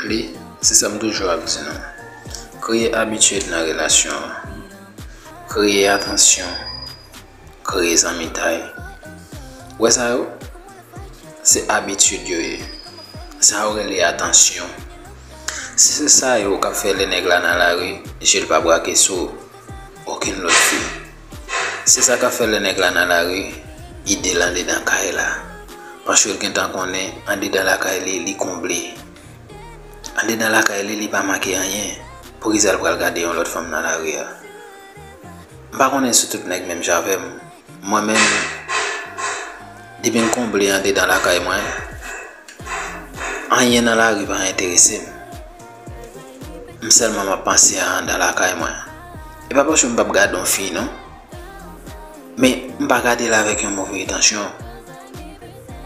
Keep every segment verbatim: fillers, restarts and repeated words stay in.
Li, se sa m toujou ap di nou. Kreye abitid nan relasyon an. Kreye atansyon. Kreye zanmitay. Ou wè sa yo? Se abitid yo ye. Sa yo rele atansyon. Si se sa yo k ap fè lè nèg la nan lari, je l pa brake sou okenn lòt fi. Se sa k ap fè lè nèg la nan lari, ide l andedan kay la. Paske l gentan konnen andedan lakay li, li konble. Andedan lakay li, li pa manke anyen. Poukisa l pral gade yon lòt fanm nan lari a? M pa konnen si tout nèg menm jan avè m. Mwen menm, depi m konble andedan lakay mwen, anyen nan lari pa enterese m. M sèlman m ap panse a anndan lakay mwen. E pa paske m p ap gade yon fi non. Men m pa gade l avèk yon move entansyon.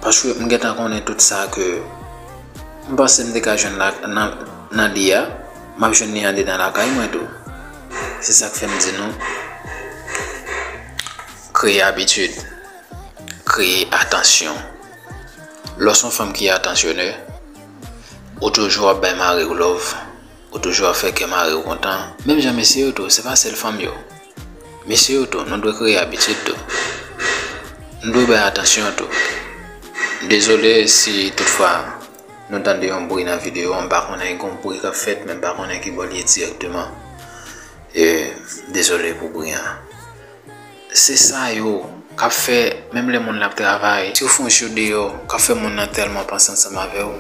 Paske m gentan konnen tout sa ke m panse m te ka jwenn la, nan, nan li a, m ap jwenn li andedan lakay mwen tou. Se sa k fè m di nou, kreye abitid, kreye atansyon. Lè w se yon fanm ki atansyone, ou toujou ap bay mari w love, ou toujou ap fè kè mari w kontan. Menm jan mesye yo tou, se pa sèl fanm yo. Mesye yo tou, nou dwe kreye abitid tou. Nou dwe bay atansyon tou. Dezole si toutfwa nou tande yon bri nan videyo an, m pa konnen gen yon bri k ap fèt, men m pa konnen ki bò l ye dirèkteman. E, dezole pou bri an. Se sa yo k ap fè, menm lè moun la ap travay, si w fè yon cho deyò, k ap fè moun nan tèlman panse ansanm avè w,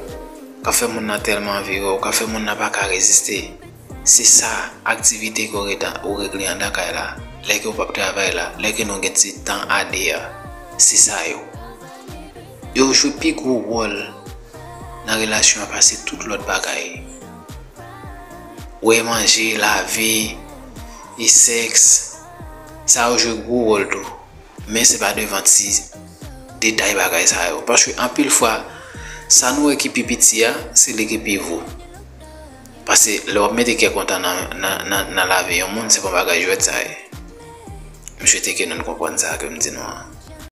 k ap fè moun nan tèlman anvi wè w, k ap fè moun nan pa ka reziste. Se sa, aktivite ke w rete, ou regle anndan kay la, lè ke w p ap travay la, lè ke nou gen ti tan a de a. Se sa yo. Yo jwe pi gwo wòl nan relasyon an pase tout lòt bagay. Wè manje, lave, e sèks, sa yo jwe gwo wòl tou. Men se pa devan ti detay bagay sa yo. Paske anpil fwa, sa nou wè ki pi piti a, se li ki pi vo. Paske lè w ap mete kè kontan nan, nan, nan, nan lavi yon moun, se pa yon bagay jwèt sa ye. M swete ke nou konprann sa ke m di nou an.